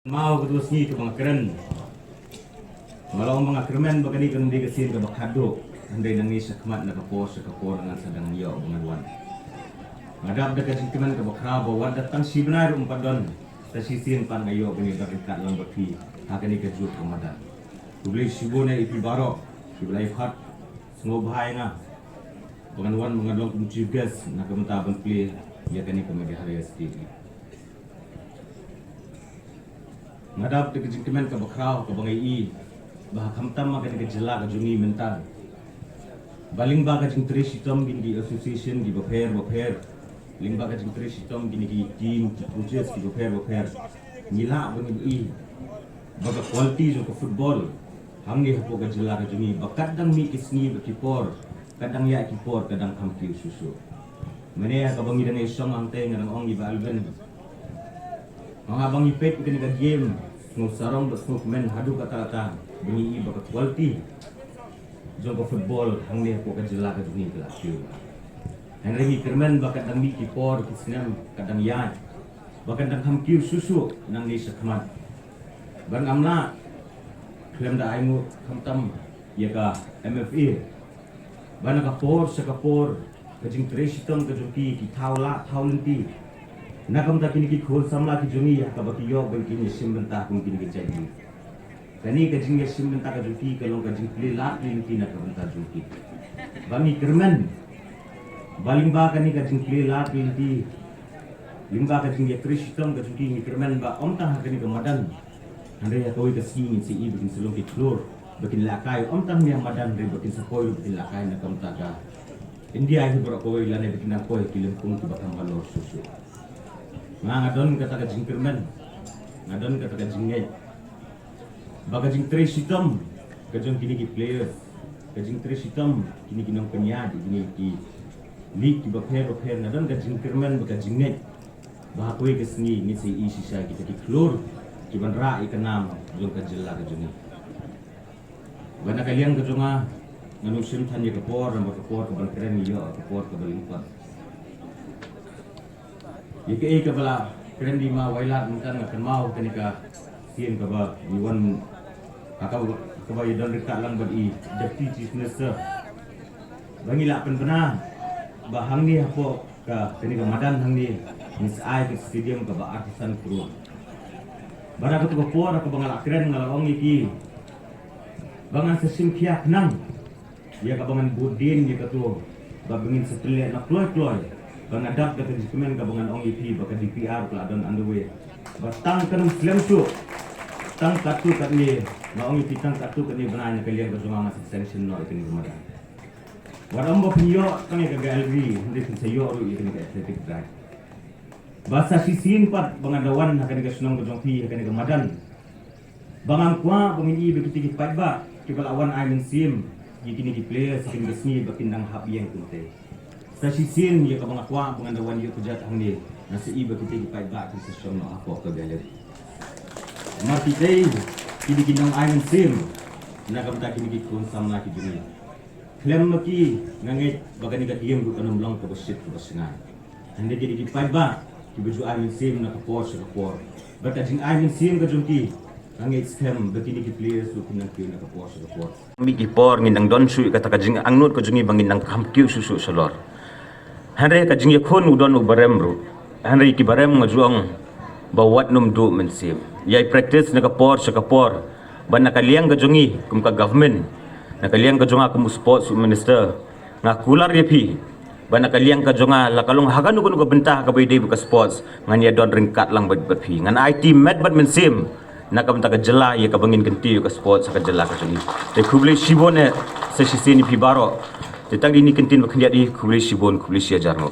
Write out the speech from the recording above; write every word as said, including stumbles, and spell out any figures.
Maw ka dua sngi kaba nga kren. Nga long ba nga kyrmen ba kane kan dei ka sien kaba khadduh. Hynrei nangne shakhmat na ka por sha ka por ngan sa dang ïoh ba ngan wan. Nga dap da ka jingkmen kaba khraw ba wat da tang shi bnai ruh ym pat don. Sa shisien pat nga ïoh ba ngi da ryngkat lang bad phi ha kane ka juk ka madan. Khublei shibun ïa phi baroh kiba la ïa phat sngewbha ïa nga ba ngan wan ba ngan long kum chief guest na ka bynta ban plie ïa kane ka Meghalaya State League. Nga dap da ka jingkmen kaba khraw kaba nga ïohi ba ha khamtam ha kane ka jylla ka jong ngi mynta ba lyngba ka jingtrei shitom kine ki association kiba pher ba pher, lyngba ka jingtrei shitom kine ki team ki coaches kiba pher ba pher, ngi lah ba ngin ïohi ba ka quality jong ka football hangne hapoh ka jylla ka jong ngi ba kat dang mih ki sngi bad ki por, kat dang ïaid ki por ka dang kham kiew shuh shuh. Mynne ha kaba ngi dang ïashong hangtei nga dang ong ïa i Bah Alvin, ma nga ba ngi peit ïa kane ka game sngewsarong bad sngewkmen haduh katta katta ba ngi ïohi ba ka quality jong ka football hangne hapoh ka jylla ka jong ngi ka la kiew. Hynrei ngi kyrmen ba kat dang mih ki por ki snem kat dang ïaid ba kan dang kham kiew shuh shuh nangne shakhmat. Ba ngam lah khlem da ai nguh khamtam ïa ka M F A ba na ka por sha ka por ka jingtrei shitom ka jong ki ki thaw lah thaw lynti na ka bynta kine ki khun samla ki jong ngi ha kaba ki ïoh ban kin ïashim bynta kum kine ki jait ngi. Kane ka jingïashim bynta ka jong ki ka long ka jingplie lad plie lynti na ka bynta jong ki. Ba ngi kyrmen ba lyngba kane ka jingplie lad plie lynti, lyngba ka jingïatrei shitom ka jong ki, ngi kyrmen ba ym tang ha kane ka madan, hynrei ha kawei ka sngi ngin sa ïohi ba kin sa long ki khlur ba kin lehkai, ym tang ha madan hynrei ba kin sa poi ruh ba kin lehkai na ka bynta ka India hi baroh kawei lane ba kin nang poi ha ki lympung kiba kham halor shuh shuh. Nga, nga don kata ka jingkyrmen, nga don kata ka jingngeit ba ka jingtrei shitom ka jong kine ki players, ka jingtrei shitom kine ki nongpynïaid kine ki league kiba pher ba pher, nga don ka jingkyrmen ba ka jingngeit ba ha kawei ka sngi ngin sa ïohi shisha kita ki khlur kiban rah ïa ka nam jong ka jylla ka jong ngi. Ba na ka liang ka jong nga, ngan ym shim than ïa ka por, namar ka por kaban kren ïoh ka por kaba lyngkot. Ïa kaei kaba la kren da i Ma Wailadmiki mynta nga kynmaw kane ka sien kaba ngi wan ha kaba, kaba ïadon ryngkat lang bad i Deputy Chief Minister ba ngi la pynbna ba hangne hapoh ka, kane ka madan hangne ngin sa ai ka stadium kaba arphew san klur. Bad ha kato ka por ha kaba nga la kren nga la ong ïa ki ba ngan sa shim khia khnang ïa kaba ngan bud dien ïa kato ba ngin sa pynleh na kloi kloi. Ba nga dap da ka jingkmen kaba ngan ong ïa phi ba ka D P R ka la don underway. Ba tang kan ym slem shuh, tang katto katne, nga ong ïa phi tang katto katne bnai na ka liang ka jong nga nga sa sanction noh ïa kane ka madan. Wat ym ba phin ïoh tang ïa ka gallery, hynrei phin sa ïoh ruh ïa kane ka athletic track. Ba sa shisien pat ba nga da wan ha kane ka shnong ka jong phi, ha kane ka madan, ba ngam kwah ba ngin ïohi ba kita ki paidbah kiba la wan ai mynsiem ïa kine ki players ha kane ka sngi ba kin dang hap ïeng kumtei. Sa shisien ïa kaba nga kwah ba ngan da wan ïoh kjat hangne, nga sa ïohi ba kita ki paidbah kin sa shong noh hapoh ka gallery. Namar kitei kine ki nong ai mynsiem na ka bynta kine ki khun samla ki jong ngi. Khlem ma ki nga ngeit ba kane ka game ruh kan ym long kaba shit kaba shngaiñ. Hynrei kine ki paidbah kiba ju ai mynsiem na ka por sha ka por. Bad ka jingai mynsiem ka jong ki, nga ngeit skhem ba kine ki players ruh kin nang kiew na ka por sha ka por. Mih ki por ngin nang don shuh ïa kata ka jingangnud ka jong ngi ba ngin nang kham kiew shuh shuh shalor. Hynrei ka jingïakhun u don u barem ruh. Hynrei ki barem nga ju ong ba wat nym duh mynsiem. Ïai practice na ka por sha ka por. Ba na ka liang ka jong ngi kum ka government, na ka liang ka jong nga kum u sports minister, nga kular ïa phi ba na ka liang ka jong nga, la ka long ha kano kano ka bynta kaba ïadei bad ka sports, ngan ïa don ryngkat lang bad, bad phi. Ngan aiti met bad mynsiem na ka bynta ka jylla ïa kaba ngin kyntiew ïa ka sports ha ka jylla ka jong ngi. Te khublei shibun eh, sa shisien ïa phi baroh. Te tang kine ki kyntien ba khyndiat, khublei shibun, khublei shi hajar nguh.